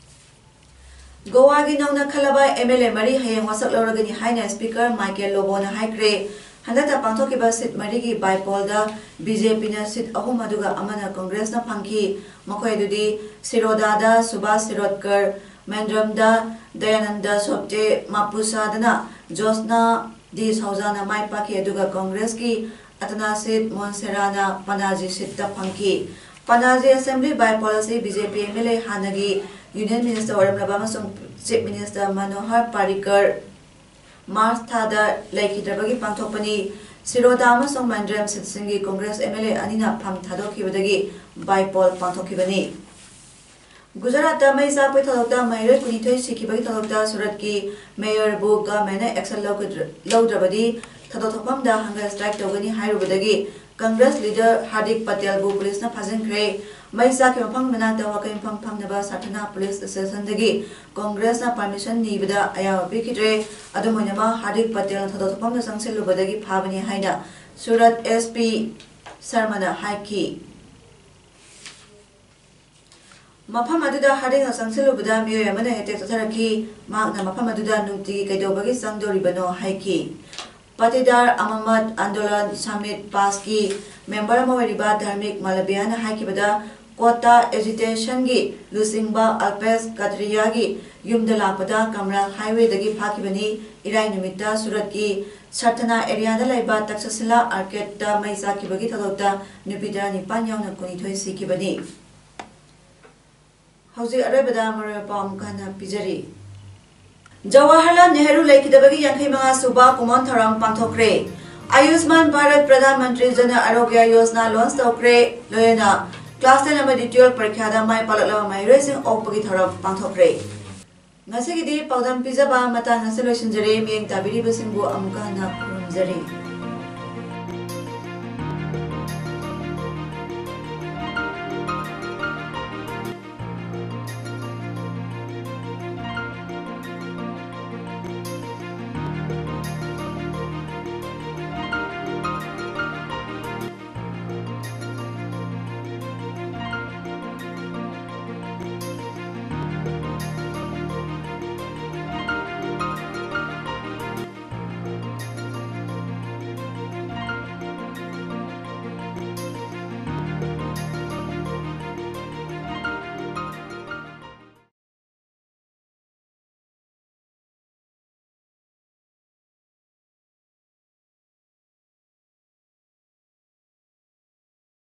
ꯒꯣꯋꯥꯒꯤ ꯅꯧꯅ ꯈꯜꯂꯕ ꯑꯦꯝ ꯑꯦꯜ ꯑꯦ ꯃꯔꯤ ꯍꯌꯦꯡ ꯋꯥꯁꯛ ꯂꯧꯔꯒꯅꯤ ꯍꯥꯏꯅ ꯁ꯭ꯄꯤꯀꯔ ꯃꯥꯏꯀꯦꯜ ꯂꯣꯕꯣꯅ ꯍꯥꯏꯈ꯭ꯔꯦ꯫ ꯍꯟꯗꯛꯇ ꯄꯥꯡꯊꯣꯛꯈꯤꯕ ꯁꯤꯠ ꯃꯔꯤꯒꯤ ꯕꯥꯏꯄꯣꯜꯗ ꯕꯤ ꯖꯦ ꯄꯤꯅ ꯁꯤꯠ ꯑꯍꯨꯝ ꯑꯗꯨꯒ ꯑꯃꯅ ꯀꯪꯒ꯭ꯔꯦꯁꯅ ꯐꯪꯈꯤ꯫ ꯃꯈꯣꯏ ꯑꯗꯨꯗꯤ ꯁꯤꯔꯣꯗꯥꯗ ꯁꯨꯚꯥꯁ ꯁꯤꯔꯣꯗꯀꯔ, ꯃꯦꯟꯗ꯭ꯔꯝꯗ ꯗꯌꯥꯅꯟꯗ ꯁꯣꯞꯇꯦ ꯃꯥꯄꯨꯁꯥꯗꯅ ꯖꯣꯁꯅꯥ ꯗꯤ ꯁꯧꯖꯥꯅ ꯃꯥꯏ ꯄꯥꯛꯈꯤ, ꯑꯗꯨꯒ ꯀꯣꯡꯒ꯭ꯔꯦꯁꯀꯤ ꯑꯇꯅꯥꯁꯤꯠ ꯃꯣꯟꯁꯦꯔꯥꯅ ꯄꯅꯥꯖꯤ ꯁꯤꯠꯇ ꯐꯪꯈꯤ꯫ ꯄꯅꯥꯖꯤ ꯑꯦꯁꯦꯝꯕ꯭ꯂꯤ ꯕꯥꯏꯄꯣꯜ ꯑꯁꯤ B J P M L ꯑꯦ, ꯍꯥꯟꯅꯒꯤ ꯌꯨꯅꯤꯌꯟ ꯃꯤꯅꯤꯁꯇꯔ ꯑꯣꯏꯔꯝꯂꯕ ꯑꯃꯁꯨꯡ ꯆꯤꯐ ꯃꯤꯅꯤꯁꯇꯔ ꯃꯅꯣꯍꯔ ꯄꯥꯔꯤꯀꯔ ꯃꯥꯔꯆ ꯊꯥꯗ ꯂꯩꯈꯤꯗ꯭ꯔꯕꯒꯤ ꯄꯥꯡꯊꯣꯛꯄꯅꯤ꯫ ꯁꯤꯔꯣꯗꯥ ꯑꯃꯁꯨꯡ ꯃꯟꯗ꯭ꯔꯦꯝ ꯁꯤꯠꯁꯤꯡꯒꯤ ꯀꯣꯡꯒ꯭ꯔꯦꯁ ꯑꯦꯝ ꯑꯦꯜ ꯑꯦ ꯑꯅꯤꯅ ꯐꯝ ꯊꯥꯗꯣꯛꯈꯤꯕꯗꯒꯤ ꯕꯥꯏꯄꯣꯜ ꯄꯥꯡꯊꯣꯛꯈꯤꯕꯅꯤ꯫ ꯒꯨꯖꯔꯥꯠꯇ ꯃꯩ ꯆꯥꯛꯄꯒꯤ ꯊꯧꯗꯣꯛꯇ ꯃꯍꯩꯔꯣꯏ ꯀꯨꯟꯅꯤꯊꯣꯏ ꯁꯤꯈꯤꯕꯒꯤ ꯊꯧꯗꯣꯛꯇ ꯁꯨꯔꯠꯀꯤ ꯃꯦꯌꯔꯕꯨ ꯒꯚꯔꯟꯃꯦꯟꯅ ꯑꯦꯛꯁꯟ ꯂꯧꯒꯗ꯭ꯔ-, ꯂꯧꯗ꯭ꯔꯕꯗꯤ ꯊꯧꯗꯣꯛ ꯊꯣꯛꯐꯝꯗ ꯍꯪꯒꯔ ꯁ꯭ꯇ꯭ꯔꯥꯏꯛ ꯇꯧꯒꯅꯤ ꯍꯥꯏꯔꯨꯕꯗꯒꯤ ꯀꯪꯒ꯭ꯔꯦꯁ ꯂꯤꯗꯔ ꯍꯥꯔꯗꯤꯛ ꯄꯇꯦꯜꯕꯨ ꯄꯨꯂꯤꯁꯅ ꯐꯥꯖꯤꯟꯈ꯭ꯔꯦ꯫ ꯃꯩ ꯆꯥꯛꯈꯤꯕ ꯃꯐꯝ ꯃꯅꯥꯛꯇ ꯋꯥꯀꯩ ꯃꯐꯝ ꯐꯝꯅꯕ ꯁꯥꯊꯅꯥ ꯄꯨꯂꯤꯁ ꯁ꯭ꯇꯦꯁꯟꯗꯒꯤ ꯀꯪꯒ꯭ꯔꯦꯁꯅ ꯄꯔꯃꯤꯁꯟ ꯅꯤꯕꯗ ꯑꯌꯥꯕ ꯄꯤꯈꯤꯗ꯭ꯔꯦ꯫ ꯑꯗꯨꯝ ꯑꯣꯏꯅꯃꯛ, ꯍꯥꯔꯗꯤꯛ ꯄꯇꯦꯜꯅ ꯊꯧꯗꯣꯛ ꯊꯣꯛꯐꯝꯗ ꯆꯪꯁꯤꯜꯂꯨꯕꯗꯒꯤ ꯐꯥꯕꯅꯤ ꯍꯥꯏꯅ ꯁꯨꯔꯠ ꯑꯦꯁ ꯄꯤ ꯁꯔꯃꯅ ꯍꯥꯏꯈꯤ꯫ ꯃꯐꯝ ꯑꯗꯨꯗ ꯍꯥꯔꯗꯤꯛꯅ ꯆꯪꯁꯤꯜꯂꯨꯕꯗ ꯃꯤꯑꯣꯏ ꯑꯃꯅ ꯑꯦꯇꯦꯛ ꯆꯠꯊꯔꯛꯈꯤ꯫ ꯃꯍꯥꯛꯅ ꯃꯐꯝ ꯑꯗꯨꯗ ꯅꯨꯡꯇꯤꯒꯤ ꯀꯩꯗꯧꯕꯒꯤ ꯆꯪꯗꯣꯔꯤꯕꯅꯣ ꯍꯥꯏꯈꯤ꯫ ꯄꯥꯇꯤꯗꯥꯔ ꯑꯃꯃꯠ ꯑꯟꯗꯣꯂꯟ ꯁꯃꯤꯠ ꯄꯥꯁꯀꯤ ꯃꯦꯝꯕꯔ ꯑꯃ ꯑꯣꯏꯔꯤꯕ ꯙꯔꯃꯤꯛ ꯃꯥꯂꯕꯤꯌꯥꯅ ꯍꯥꯏꯈꯤꯕꯗ, ꯀꯣꯇꯥ ꯑꯦꯖꯤꯇꯦꯁꯟꯒꯤ ꯂꯨꯆꯤꯡꯕ ꯑꯜꯄꯦꯁ ꯀꯇ꯭ꯔꯤꯌꯥꯒꯤ ꯌꯨꯝꯗ ꯂꯥꯛꯄꯗ ꯀꯝꯔꯥꯜ ꯍꯥꯏꯋꯦꯗꯒꯤ ꯐꯥꯈꯤꯕꯅꯤ꯫ ꯏꯔꯥꯏ ꯅꯨꯃꯤꯠꯇ ꯁꯨꯔꯠꯀꯤ ꯁꯠꯊꯅꯥ ꯑꯦꯔꯤꯌꯥꯗ ꯂꯩꯕ ꯇꯛꯁꯁꯤꯂꯥ ꯑꯥꯔꯀꯦꯗꯇ ꯃꯩ ꯆꯥꯛꯈꯤꯕꯒꯤ ꯊꯧꯗꯣꯛꯇ ꯅꯨꯄꯤ ꯇꯔꯥꯅꯤꯄꯥꯟ ꯌꯥꯎꯅ ꯀꯨꯟꯅꯤꯊꯣꯏ ꯁꯤꯈꯤꯕꯅꯤ꯫ ꯍꯧꯖꯤꯛ ꯑꯔꯣꯏꯕꯗ ꯃꯔꯨꯑꯣꯏꯕ ꯄꯥꯎ ꯑꯃꯨꯛ ꯍꯟꯅ ꯄꯤꯖꯔꯤ꯫ ꯖꯋꯥꯍꯔꯂꯥꯜ ꯅꯦꯍꯔꯨ ꯂꯩꯈꯤꯗꯕꯒꯤ ꯌꯥꯡꯈꯩ ꯃꯉꯥ ꯁꯨꯕ ꯀꯨꯃꯣꯟ ꯊꯧꯔꯝ ꯄꯥꯡꯊꯣꯛꯈ꯭ꯔꯦ꯫ ꯑꯌꯨꯁꯃꯥꯟ ꯚꯥꯔꯠ ꯄ꯭ꯔꯙꯥꯟ ꯃꯟꯇ꯭ꯔꯤ ꯖꯅ ꯑꯔꯣꯒ꯭ꯌ ꯌꯣꯖꯅꯥ ꯂꯣꯟꯆ ꯇꯧꯈ꯭ꯔꯦ꯫ ꯂꯣꯏꯅꯅ ꯀ꯭ꯂꯥꯁ ꯇꯦꯟ ꯑꯃꯗꯤ ꯇꯨꯌꯦꯜꯐ ꯄꯔꯤꯈ꯭ꯌꯥꯗ ꯃꯥꯏ ꯄꯥꯛꯂꯛꯂꯕ ꯃꯍꯩꯔꯣꯏꯁꯤꯡ ꯑꯣꯛꯄꯒꯤ ꯊꯧꯔꯝ ꯄꯥꯡꯊꯣꯛꯈ꯭ꯔꯦ꯫ ꯉꯁꯤꯒꯤꯗꯤ ꯄꯥꯎꯗꯝ ꯄꯤꯖꯕ ꯃꯇꯥꯡ ꯑꯁꯤꯗ ꯂꯣꯏꯁꯤꯟꯖꯔꯦ꯫ ꯃꯤꯠꯌꯦꯡ ꯇꯥꯕꯤꯔꯤꯕꯁꯤꯡꯕꯨ ꯑꯃꯨꯛꯀ ꯍꯟꯅ ꯈꯨꯔꯨꯝꯖꯔꯤ꯫